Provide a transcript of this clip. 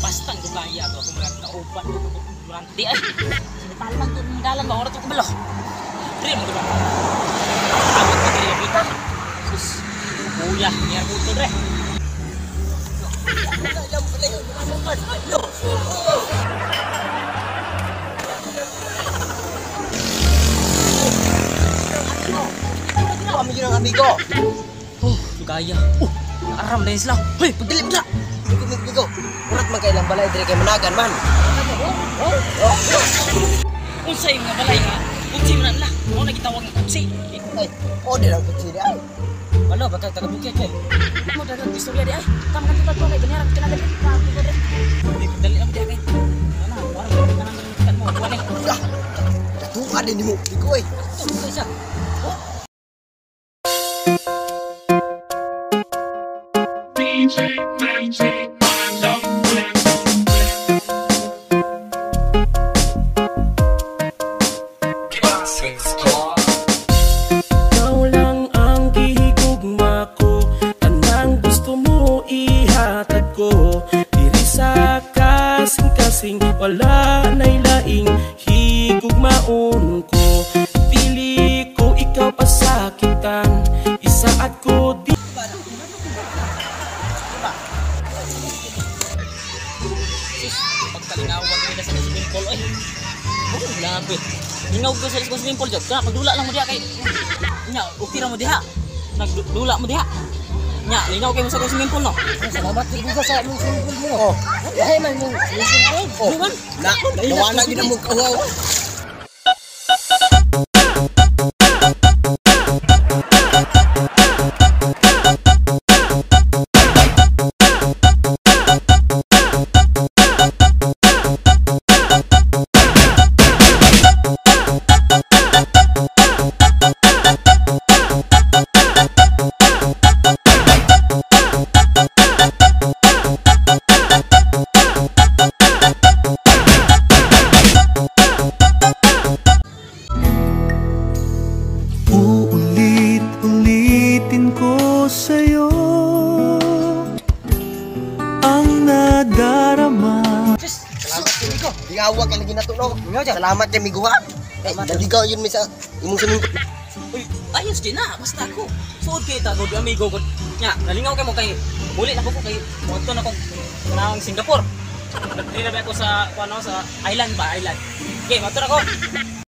Bastang dugaya to ako mga kauban durante ay. Sinitalan to ng dalan ba oras ko kabalo. Dre mo ba? Abot ko diri kita. Sus. Kuya, niyar ko to dre. Kami yun ang amigo. Oh, dugaya. Oh, naaram din sila. Hoy, pagdali mo na. Migo, migo, migo. Urat man kailang balay diri kay managan man. Unsay nga balay nga? Kutsi man na. Mo na gitawag nga kutsi. Ay, o di lang kutsi di ay. Wala ba kay taga bukid kay? Mo dagang istorya di ay. Kam kan kita kay ganyan kinagan ka ko dre. Dali lang di ay. Ana, wala ko kanang kan mo. Wala. Ah, Datuan din mo, migo ay. Ito siya. DJ Magic Ikaw lang ang gihigugma ko, tanang gusto mo ihatag ko. Diri sa kasing-kasing, wala na'y laing higugmaon ko. Dili ko ikaw pasakitan, isaad ko di. Sus, pagkalingawag nila sa swimming pool oy. Oh, grabe. Lingaw ko sa swimming pool jud. Kana pagdula lang mo diha kay. Nya, okay ra mo diha. Nagdula mo diha. Nya, lingaw kay mo sa swimming pool no. Salamat jud sa imong swimming pool mo. Oh, lahi man yung swimming pool. Oh, Duman. na, nawana gyud ang mong kahuaw. Uulit-ulitin ko sa'yo ang nadarama. Salamat kay migo. Lingawa ka lagi nato no. Salamat kay migo ha. Eh, naligaw yun mi sa imong swimming pool. Uy, ayos din na. Basta ako. Suod kay ta good amigo good. Nya, nalingaw kay mo kay muli na ko kay moadto na kong kanang Singapore. Nagdiri na ba ako sa kuno sa island ba, island. Okay, moadto na ko.